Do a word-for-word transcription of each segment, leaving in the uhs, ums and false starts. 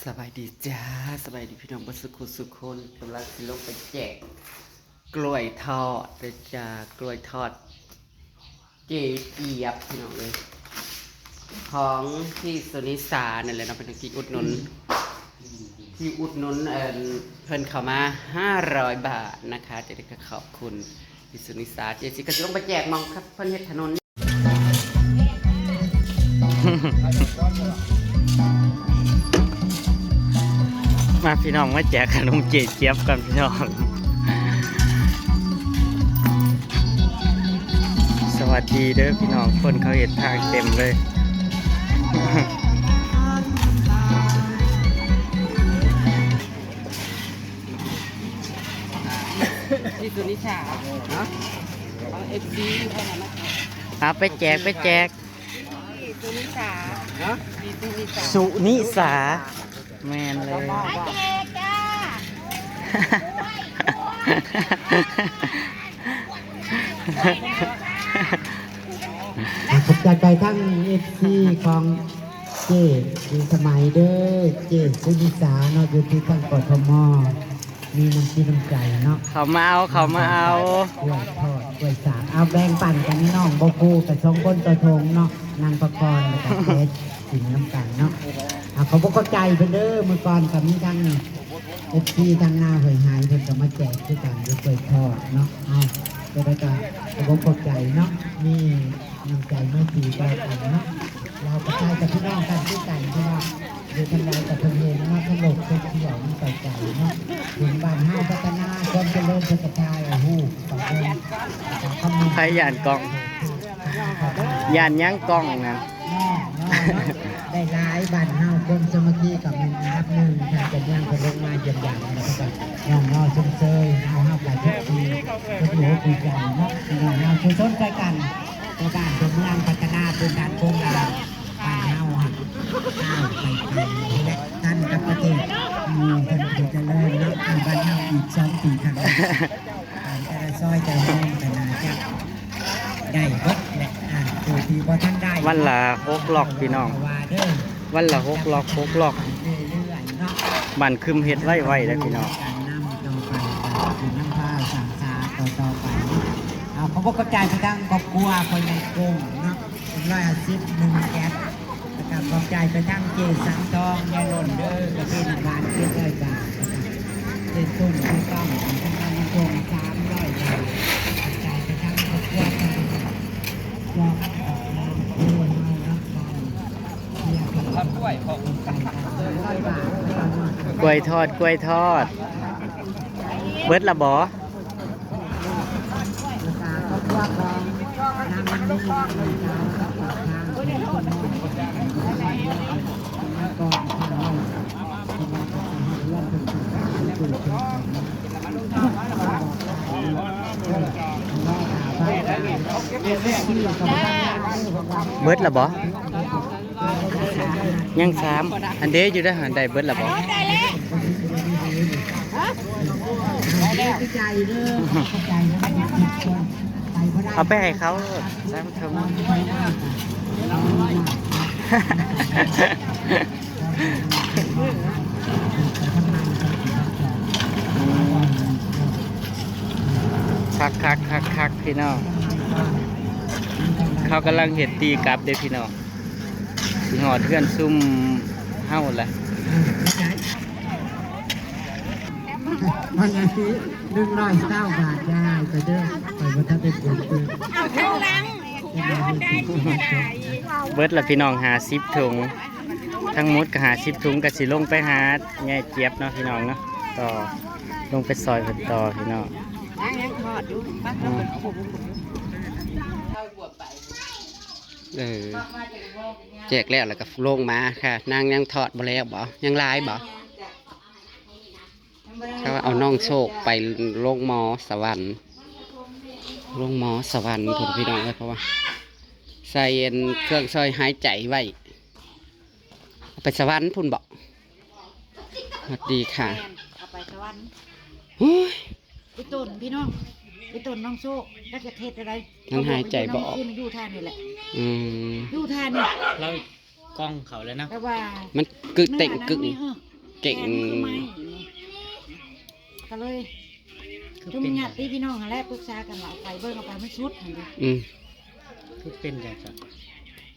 สบายดีจ้า สบายดีพี่น้องเบิดสุขุสุคน กำลังสิลงไปแจกกล้วยทอดเด้อจ้า กล้วยทอด เจ๊เจี๊ยบพี่น้องเอ้ย ของพี่สุนิสานั่นแหละเนาะ เป็นที่อุดหนุน ที่อุดหนุน เอิ่ม เพิ่นเข้ามาห้าร้อยบาทนะคะ เจ๊ก็ขอบคุณพี่สุนิสา เจ๊สิก็สิลงไปแจกหม่องครับ เพิ่นเฮ็ดถนน มาพี่น้องมาแจกขนมเจ๊เจี๊ยบกันพี่น้อง สวัสดีเด้อพี่น้อง คนเขาเฮ็ดทางเต็มเลย พี่สุนิสาเนาะ เอา เอฟซี เพิ่นน่ะมา เอาไปแจกไปแจก พี่สุนิสาเนาะ พี่สุนิสา สุนิสา แม่นเลย มาแจกจ้า อ่ะ ขอบใจไปทั้ง เอฟซี ของเจ๊ อยู่สมัยเด้อ เจ๊สุนิสาเนาะ อยู่ที่ทาง กทม มีน้ำจิตน้ำใจเนาะ เขามาเอา เขามาเอา กล้วยทอด กล้วยสาบ เอาแบ่งปันกันนี่น้อง บ่คู่กับสองคนต่อทงเนาะ นางประกรณ์แล้วก็เจ๊กินน้ำกันเนาะ เอาขอบพระคุณใจเพิ่นเด้อ มื้อก่อนก็มีทั้ง เอฟซี ทางหน้าห้วยหายเพิ่นก็มาแจกคือกัน อยู่กล้วยทอดเนาะ เอา จะได้ก็ขอบพระคุณใจเนาะ มีน้ำใจไมตรีต่อกันเนาะ ลาวกับไทยกับพี่น้องกันคือกัน พี่น้อง อยู่ทางใดกับเพิ่นเห็นเนาะ ทั้งโลกโซเชียลมันไปไกลเนาะ ถึงบ้านเฮาพัฒนาความเจริญเพิ่นก็ทาย โอ้โห ขอบคุณ ใครย่านกล้อง ย่านหยังกล้องนะ เนาะ เนาะ เนาะ ได้หลาย บ้านเฮาความสามัคคีก็มีอันดับหนึ่ง ทางเจ้าเมืองเพิ่นลงมาเยี่ยมยามแล้วก็น้องๆชมเชย เฮา เฮาก็ทุกปีก็ถือว่าดีใจเนาะ พี่น้องเฮาช่วยชนช่วยกัน ตัวบ้านตัวเมืองพัฒนาพื้นฐานโครงร่างบ้านเฮาอะ ก้าวไปไกลและทันกับประเทศ หมู่เพิ่นก็เจริญเนาะ อยู่บ้านเฮาอีกสองปีข้างหน้า แต่ละซอยแต่ละมุมก็น่าจะได้เบิดแหละ อ่า ผู้ที่บ่ทันได้ วันละหกล็อกพี่น้อง ว่าเด้อ วันละหกล็อก หกล็อก เรื่อยๆเนาะ บ้านคึมเฮ็ดไว้ไว้เด้อพี่น้อง การนำต่อไป การนำพาสร้างสาต่อๆไป เอาขอบพระคุณใจไปทางครอบครัวพ่อใหญ่โกงเนาะ หนึ่งร้อยห้าสิบ หนึ่งแก๊ส แล้วก็ขอบใจไปทางเจสังทอง ยายหล่นเด้อ กะทิน้ำหวาน เจ็ดร้อยบาท แล้วก็เจตุ้ม เจต้อม ทางบ้านน้ำโขง สามร้อยบาท ขอบใจไปทางครอบครัวทาง กล้วยทอด กล้วยทอด เบิดละบ่ เบิดละบ่ ยังสาม อันเด้อยู่ได้หันได้เบิดละบ่ เอาไปให้เขาสามถุง คักคักคักคักพี่น้อง เขากำลังเฮ็ดตีกลับเด้อพี่น้อง สิฮอดเฮือนซุมเฮาแหละ มันอันนี้ หนึ่งร้อยเก้าบาท ยายไปเด้อ ไปบ่ทันได้กินเด้อ เอาข้างหลัง เบิดละพี่น้อง ห้าสิบถุง ทั้งหมดก็ห้าสิบถุง ก็สิลงไปหาแม่เจี๊ยบเนาะพี่น้องเนาะ ต่อ ลงไปซอยเพิ่นต่อพี่น้อง ยังยังทอดอยู่ อืม เออ แจกแล้ว แล้วก็ลงมาค่ะ นางยังทอดบ่แล้วบ่ ยังหลายบ่ เขาว่าเอาน้องโชคไปโรงหมอสวรรค์ โรงหมอสวรรค์พุ้นพี่น้องเอ้ย เพราะว่า ใส่อันเครื่องช่วยหายใจไว้ เอาไปสวรรค์พุ้นบ่ สวัสดีค่ะ แม่น เอาไปสวรรค์ โอ้ย ไปต้นพี่น้อง ไปต้นน้องโชค แล้วจะเฮ็ดอะไร มันหายใจบ่ออก เขาบอกไปอยู่น้ำขึ้นอยู่ท่านี่แหละ อืม อยู่ท่านี่ แล้วกล้องเขาแล้วนะ แต่ว่า มันกึกเต่งกึก เออ เก่ง แกนคือไม้นี่ ก็เลย คือ จุ่ม เป็น ญาติพี่น้องหั่นแหละ ปรึกษากันว่าเอาไปเบิ่ง เอาไปมันสุดหั่นเด้ อืม คือเป็นจังซั่น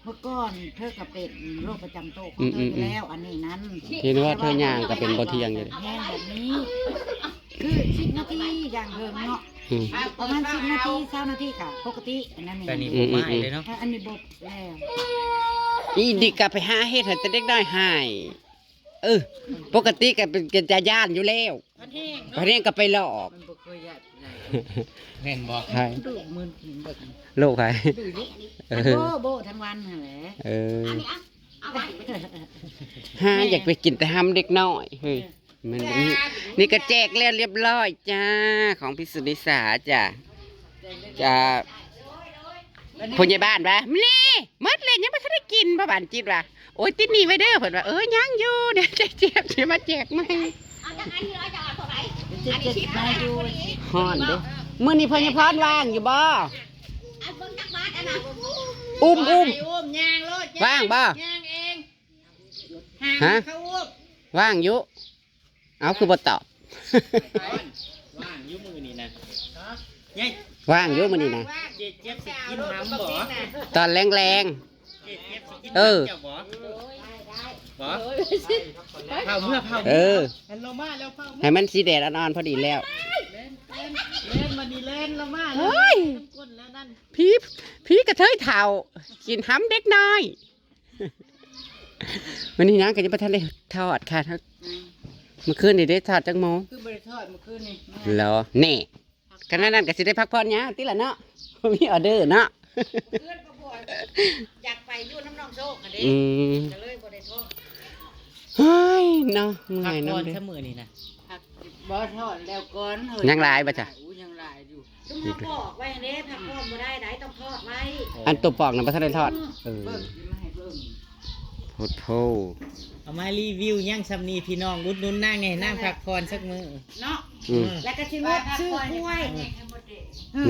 เมื่อก่อนเธอก็เป็นโรคประจำตัวของเธอ อืม อยู่แล้ว อันนี้นั้น เห็นว่าเธอย่างก็เป็นบ่เที่ยงอยู่ แห้งแบบนี้ คือสิบนาทีอย่างเฮิงเนาะ อืม ประมาณสิบนาที ซาวนาทีก็ปกติ อันนั้นนี่ แต่นี่ อืม บ่มาเลยเนาะ อ่ะ อันนี้บ่แล้ว อีดิกก็ไปหาเฮ็ดให้แต่เด็กน้อยหาย เออ ปกติก็เป็น ก็จะย้านอยู่แล้ว พันแห้ง พันแห้งก็ไปหลอก มันบ่เคยย้านไปไหน แม่นบ่ ใคร ดูมือกินเบิ่ง โลกใคร ดูนี่ เออ โบ โบทั้งวันหั่นแหละ เออ อันนี้อ่ะ เอาไว้ หาอยากไปกินแต่ห้ำเด็กน้อย เฮ้ย มันบ่มี นี่ก็แจกแล้วเรียบร้อยจ้า ของพี่สุนิสาจ้ะ จ้ะ ผู้ใหญ่บ้านว่า "นี่ หมดเลย ยังบ่ทันได้กิน" พ่อบ้านจิตว่า "โอ้ย ติดหนี้ไว้เด้อ" เพิ่นว่า "เออ ยังอยู่ เดี๋ยวเจ๊เจี๊ยบสิมาแจกใหม่" เอาจักอันนี้ เอาจักอันเท่าไหร่ อันนี้สิบห้า ฮ้อนเด้อ มื้อนี้พ่อใหญ่พรว่างอยู่บ่ อันเบิ่งจักบาทอันน่ะ อุ้ม อุ้ม ไปอุ้ม ย่างโลด ย่าง ว่างบ่ ย่างเอง ฮะ หาเขาอุ้ม ว่างอยู่ เอ้า คือบ่ตอบ ว่างอยู่มื้อนี้นะ ยาย ว่างอยู่มื้อนี้นะ เจ๊เจี๊ยบสิกินหำบ่ ตอนแลงๆ เจ๊เจี๊ยบสิกิน เออ หำเจ้าบ่ บ่ เผาเมื่อเผา เออ หันเรามาแล้วเผา ให้มันสีแดดอ่อนๆ พอดีแล้ว เล่น เล่น เล่น มานี่เล่นเรามา เฮ้ย น้ำก้นแล้วนั่น ผี ผีกระเทยเฒ่า กินหำเด็กน้อย มื้อนี้นางก็ยังบ่ทันได้ทอดค่ะ อืม มื้อคืนนี่ได้ทอดจักโมง คือบ่ได้ทอดมื้อคืนนี่ เหรอ แน่ ขนาดนั้นก็สิได้พักผ่อนยาวติล่ะเนาะ มีออเดอร์เนาะ มื้อคืนก็บ่อยากไปอยู่นำน้องโชคหั่นเด้ อืม ก็เลยบ่ได้ทอด เฮ้ย เนาะ เมื่อยนำเด้ พักผ่อนซะมื้อนี้นะ พัก บ่ทอดแล้วก่อนเฮ้ย ยังหลายบ่จ๊ะ อู้ ยังหลายอยู่ ซุมเฮาปอกไว้หั่นเด้ พักผ่อนบ่ได้ ได้ต้องทอดไว้ อันตัวปอกน่ะบ่ทันได้ทอด เออ เบิ่ง สิมาให้เบิ่ง โพดโพ เอามารีวิวยังส่ำนี้พี่น้อง อุดหนุนนางแหน่ นางพักผ่อนสักมื้อ เนาะ อืม แล้วก็สิงดซื้อกล้วย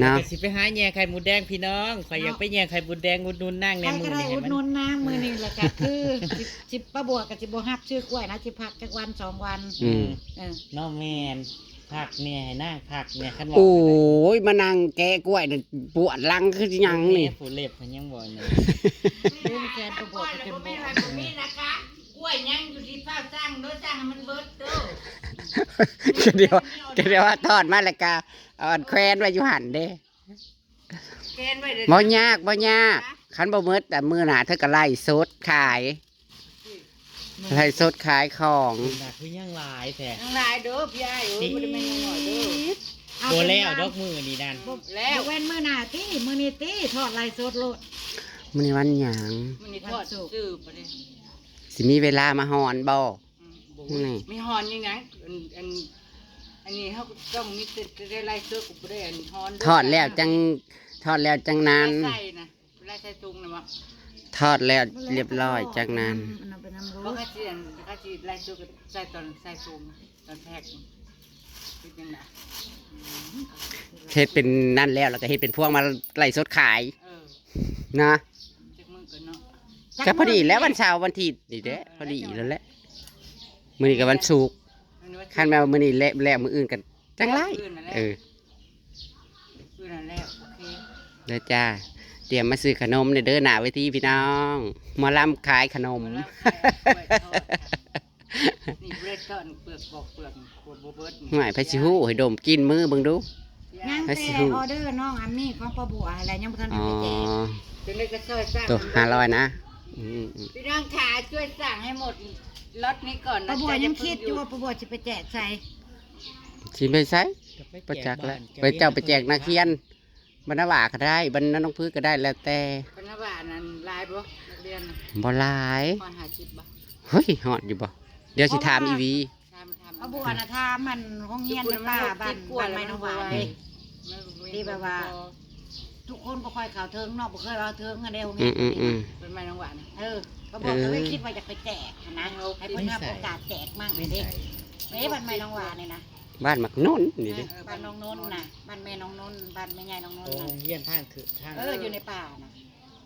เนาะ ก็สิไปหาแย่ไข่มดแดงพี่น้อง ข้อยอยากไปแย่ไข่มดแดง อุดหนุนนางแหน่ ใครก็ได้ มื้อนี้ อุดหนุนนางมื้อนี้ แล้วก็คือ สิ สิป้าบัวก็สิบ่รับซื้อกล้วยนะ สิพักจักวันสองวัน อืม เออ เนาะ แม่น พักเนี่ย ให้นางพักเนี่ย คันว่า โอ้ย มานั่งแกะกล้วยน่ะ ปวดหลังคือหยังนี่ แม่ผู้เล็บมันยังบ่เนี่ย เรื่องแกนก็บอกกันบ่ กล้วยยังอยู่ที่ฟ้าสร้างเด้อ สร้างให้มันเบิดเด้อ ก็เดี๋ยว ก็เดี๋ยวว่าทอดมาแล้วก็เอาอันแขวนไว้อยู่หั่นเด้ แขวนไว้เด้อ บ่ยาก บ่ยาก คันบ่เบิด แต่มื้อหน้าเธอก็ไลฟ์สดขาย ไลฟ์สดขายของ คุณน่ะคือยังหลายแท้ ยังหลายเด้อพี่อ้ายเอ้ย บ่ได้แม่นน้อยเด้อ เอา บ่แล้ว เป็นว่า ดอกมื้อนี้นั่น บ่แล้ว ยกเว้นมื้อหน้าติ มื้อนี้ติ ทอดไลฟ์สดโลด มื้อนี้วันหยัง มื้อนี้ทอดซื่อๆ บ่ได้ สิมีเวลามาฮ้อนบ่ อืม บ่ นี่ มีฮ้อนยังหยัง อัน อัน อันนี้เฮาก็ต้องมีแต่ แต่ได้ไลฟ์สดก็บ่ได้อันฮ้อนเด้อ ทอดแล้วจัง ทอดแล้วจังนั้น ใส่นะ ไล่ใส่ถุงนะบ่ ทอดแล้วเรียบร้อย จากนั้น อันนั้นเป็นน้ำร้อน บ่ เขาสิอัน เขาสิไล่สุกใส่ตอนใส่ถุง ตอนแพ็ค เป็นจังได๋ เฮ็ดเป็นนั่นแล้ว แล้วก็เฮ็ดเป็นพวงมาไลฟ์สดขาย เออ นะ จักมื้อก่อนเนาะ ก็พอดีแล้ว วันเสาร์วันอาทิตย์นี่เด้ เออ พอดีแล้วแหละ มื้อนี้ก็วันศุกร์ คันแม่นว่ามื้อนี้แล้ว แล้วมื้ออื่นก็จั่งไลฟ์ มื้ออื่นนั่นแหละ เออ มื้อนั่นแหละ โอเค เด้อจ้า เตรียมมาซื้อขนมเด้อ หน้าเวทีพี่น้อง หมอลำขายขนม หมอลำขายกล้วยทอดค่ะ นี่เบรดก็อันเปลือกปอกเปลือก ขวดบ่เบิดนี่ ห่วย ไผสิฮู้ ให้ดมกลิ่นมือเบิ่งดู ยัง ไผสิฮู้ แต่ออเดอร์น้องอามี่ของป้าบัวอะไรยังบ่ทันได้ไปแจก อ๋อ จังได๋ก็ซอยสร้าง ตัวห้าร้อยนะ อืม อืม พี่น้องขาช่วยสั่งให้หมดล็อตนี้ก่อนนะ ป้าบัวยังคิดอยู่ว่าป้าบัวสิไปแจกใส่ สิไปไส ไปจักแล้ว ไปเจ้าไปแจกนาเคียน บ้านนาหว่าก็ได้ บ้านนาหนองผือก็ได้ แล้วแต่ บ้านนาหว่านั่นหลายบ่ นักเรียนน่ะ บ่หลาย ฮอดห้าสิบบ่ เฮ้ย ฮอดอยู่บ่ เดี๋ยวสิถามอีวี ถาม ถาม ป้าบัวน่ะถามมันโรงเรียนในป่าบ้าน บ้านไม้หนองหวาย ที่แบบว่า ทุกคนบ่ค่อยเข้าเถิงเนาะ บ่เคยเข้าเถิงอันใดโรงเรียน อืม อืม อืม บ้านไม้หนองหวายน่ะ เออ ป้าบัวก็เลยคิดว่าอยากไปแจกหั้นนะ ให้เพิ่นรับโอกาสแจกมั่งเด้ เอ้ย บ้านไม้หนองหวายนี่นะ บ้านหมากนนท์นี่เด้ เออ บ้านน้องนนท์น่ะ บ้านแม่น้องนนท์ บ้านแม่ใหญ่น้องนนท์น่ะ โอ้ โรงเรียนทางคือทาง เออ อยู่ในป่าน่ะ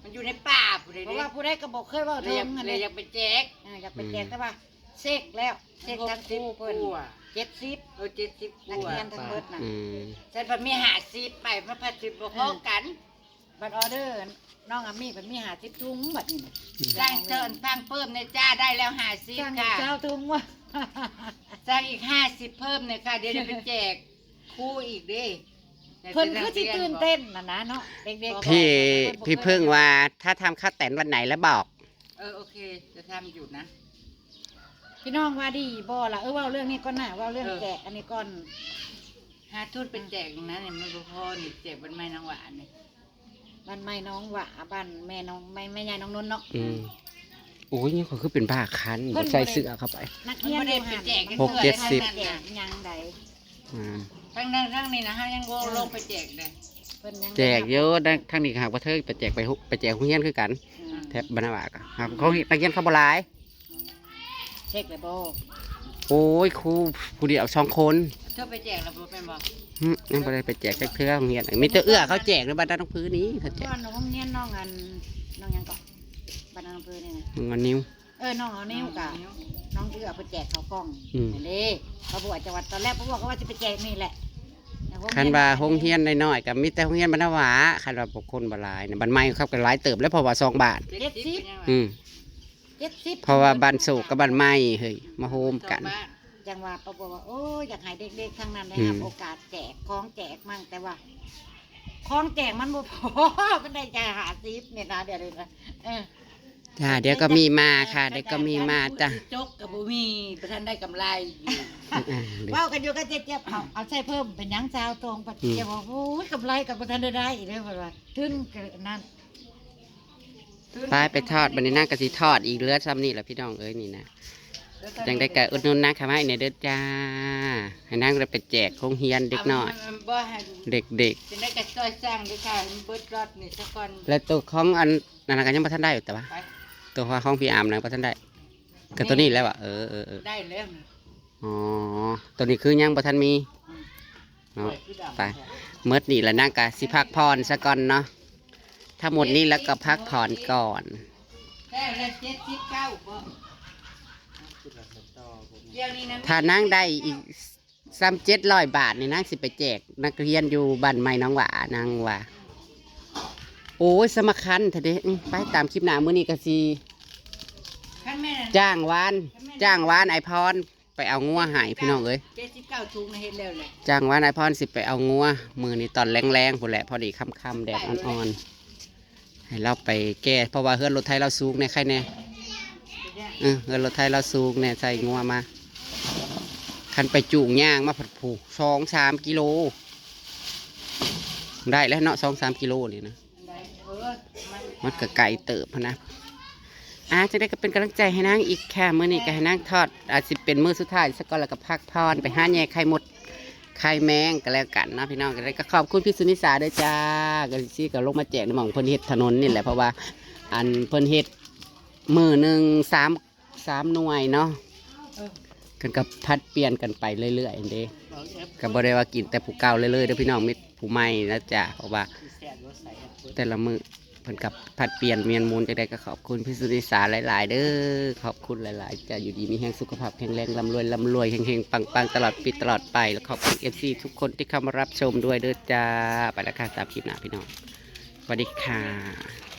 มันอยู่ในป่าพุ้นเด้ เพราะว่าผู้ใดก็บ่เคยเว้าเถิงหั้นเด้ อยากไปแจก เออ อยากไปแจก อืม แต่ว่า เช็คแล้ว เช็คทั้งคู่เพิ่น หกสิบกว่า เจ็ดสิบ เออ เจ็ดสิบกว่า นักเรียนทั้งเบิดน่ะ อืม ฉันเพิ่นมีห้าสิบไป มันพันสิบบ่พอกัน บัดออเดอร์น้องอามี่เพิ่นมีห้าสิบถุงบัดนี้น่ะ อืม สั่งเพิ่ม สั่งเพิ่มในจ้า ได้แล้วห้าสิบ สั่งอีก ค่ะ เก้าถุงว่ะ สั่งอีกห้าสิบเพิ่มเลยค่ะ เดี๋ยวจะไปแจกครูอีกเด้ เพิ่นคือสิตื่นเต้นน่ะนะเนาะ เด็กๆ พี่ เพิ่นบ่เคย พี่เพิ่งว่าถ้าทำข้าวแตนวันไหนแล้วบอก เออ โอเค จะทำอยู่นะ พี่น้องว่าดีบ่ล่ะ เออ เว้าเรื่องนี้ก่อนนะ เว้าเรื่อง เออ แจกอันนี้ก่อน หาทุนไปแจกนะเนี่ย มันบ่พอนี่ แจกบ้านไม้น้องหวานี่ บ้านไม้น้องหวา บ้านแม่น้อง แม่ แม่ยายน้องนนท์เนาะ อืม โอ้ย นี่เขาคือเป็นบ้าคัน เพิ่น บ่ใส่เสื้อเข้าไป นักเรียน มันบ่ได้ไปแจก หกเจ็ดสิบ แจกหยังใด อ่า ทั้งนั้นทั้งนี้นะ เฮายังบ่ลงไปแจกเลย เพิ่นยัง แจกเยอะนะ ทั้งนี้หากว่าเธอไปแจกไปหุ ไปแจกโรงเรียนคือกัน อืม แถบบ้านนาวาก็หากเขานักเรียนเขาบ่หลาย เช็คเลยบ่ โอ้ย ครูผู้เดียวสองคน เธอไปแจกแล้วบ่แม่นบ่ หึ ยังบ่ได้ไปแจกจักเทื่อโรงเรียน มีแต่เอื้อเขาแจกในบ้านน้องพื้นนี้เขาแจก ก่อนโรงเรียนน้องอัน น้องหยังเกาะ บ้านน้องพื้นนี่นะ น้องอันนิว เออ น้องอันนิวกะ น้องเอื้อไปแจกข้าวกล่อง อืม นั่นเด้ เขาบอกจังหวัดตอนแรกเขาบอกว่าจะไปแจกนี่แหละ คันว่าโรงเรียนน้อยๆ ก็มีแต่โรงเรียนบ้านนาวา คันว่าพวกคนบ่หลายเนี่ย บ้านใหม่เขาก็หลายเติบแล้ว เพราะว่าสองบ้าน เจ็ดสิบ อืม เจ็ดสิบ เพราะว่าบ้านโศกกับบ้านใหม่ เฮ้ย มาโฮมกัน จังหวะป้าบอกว่า โอ้ย อยากให้เด็กๆ ทั้งนั้นได้รับ อืม โอกาสแจกของแจกมั่ง แต่ว่า ของแจกมันบ่พอ มันได้แค่ห้าสิบเนี่ยนะ เดี๋ยวนี้นะ เออ จ้า เดี๋ยวก็มีมาค่ะ เดี๋ยวก็มีมาจ้ะ จกก็บ่มี บ่ทันได้กำไรอยู่ อ่า เว้ากันอยู่กับเจ๊เจี๊ยบ เอา เอาใส่เพิ่ม เป็นหยังซาวตรง ปัด อืม เจ๊บอก โอ้ย กำไรก็บ่ทันได้ได้อีกเลย เพิ่นว่า ถึงก็นั่น ไป ไปทอด บัดนี้นางก็สิทอดอีก เหลือส่ำนี้ล่ะพี่น้องเอ้ย นี่นะ จังใดก็อุดหนุนนางคำไอ้เนี่ยเด้อจ้า ให้นางได้ไปแจกโรงเรียนเด็กน้อย เอามันบ่ให้ เด็กๆ จังใดก็ช่วยสร้างด้วยค่ะ ให้มันเบิดรอดนี่ซะก่อน และตัวของอันนั้นก็ยังบ่ทันได้อยู่แต่ว่า ไป ตัวของพี่อามนะบ่ทันได้ ก็ตัวนี้แล้วอะ เออ เออ เออ ได้แล้ว อ๋อ ตัวนี้คือยังบ่ทันมี อืม เนาะ ไป หมดนี่แล้วนางก็สิพักผ่อนซะก่อนเนาะ ทั้งหมดนี้แล้วก็พักผ่อนก่อน แค่ละเจ็ดสิบเก้าบ่ เดี๋ยวนี้นะ ถ้านางได้อีกส่ำเจ็ดร้อยบาทนี่นางสิไปแจกนักเรียนอยู่บ้านใหม่น้องหวานางว่า โอ้ย สมคัญแท้เด้ อืม ไปตามคลิปหน้า มื้อนี้ก็สิ คันแม่น จ้างหวาน คันแม่น จ้างหวานไอพร ไปเอางัวให้พี่น้องเอ้ย เจ็ดสิบเก้าถุงนะ เฮ็ดแล้วแหละ จ้างหวานไอพรสิไปเอางัว มื้อนี้ตอนแลงๆ พู้นแหละ พอดีค่ำๆ แดดอ่อนๆ ให้ลาวไปแก่ เพราะว่าเฮือนรถไถลาวสูงแน่ ใครแน่ เออ เฮือนรถไถลาวสูงแน่ ใส่งัวมา คันไปจูงย่างมาผัดผู สองสามกิโล ได้แล้วเนาะ สองสามกิโลนี่นะ มันก็ไกลเติบหั้นนะ อ่า จังใดก็เป็นกำลังใจให้นางอีกค่ะ มื้อนี้ก็ให้นางทอด อาจสิเป็นมื้อสุดท้ายซะก่อน แล้วก็พักผ่อน ไปหาแย่ไข่มด ไข่แมงก็แล้วกันเนาะพี่น้อง จังใดก็ขอบคุณพี่สุนิสาด้วยจ้า ก็สิก็ลงมาแจกในหม่องเพิ่นเฮ็ดถนนนี่แหละ เพราะว่าอันเพิ่นเฮ็ดมื้อหนึ่งสาม สามหน่วยเนาะ เออ เพิ่นก็ผัดเปลี่ยนกันไปเรื่อยๆเด้ ก็บ่ได้ว่ากินแต่ผู้เก่าเรื่อยๆเด้อพี่น้อง มีผู้ใหม่นะจ๊ะ เพราะว่าแต่ละมื้อเพิ่นก็ผัดเปลี่ยนเวียนหมุน จังใดก็ขอบคุณพี่สุนิสาหลายๆเด้อ ขอบคุณหลายๆจ้ะ อยู่ดีมีแฮง สุขภาพแข็งแรง ร่ำรวย ร่ำรวย เฮงๆ ปังๆ ตลอดปีตลอดไป แล้วขอบคุณ เอฟซี ทุกคนที่เข้ามารับชมด้วยเด้อจ้า ไปแล้วค่ะ ตามคลิปหน้าพี่น้อง สวัสดีค่ะ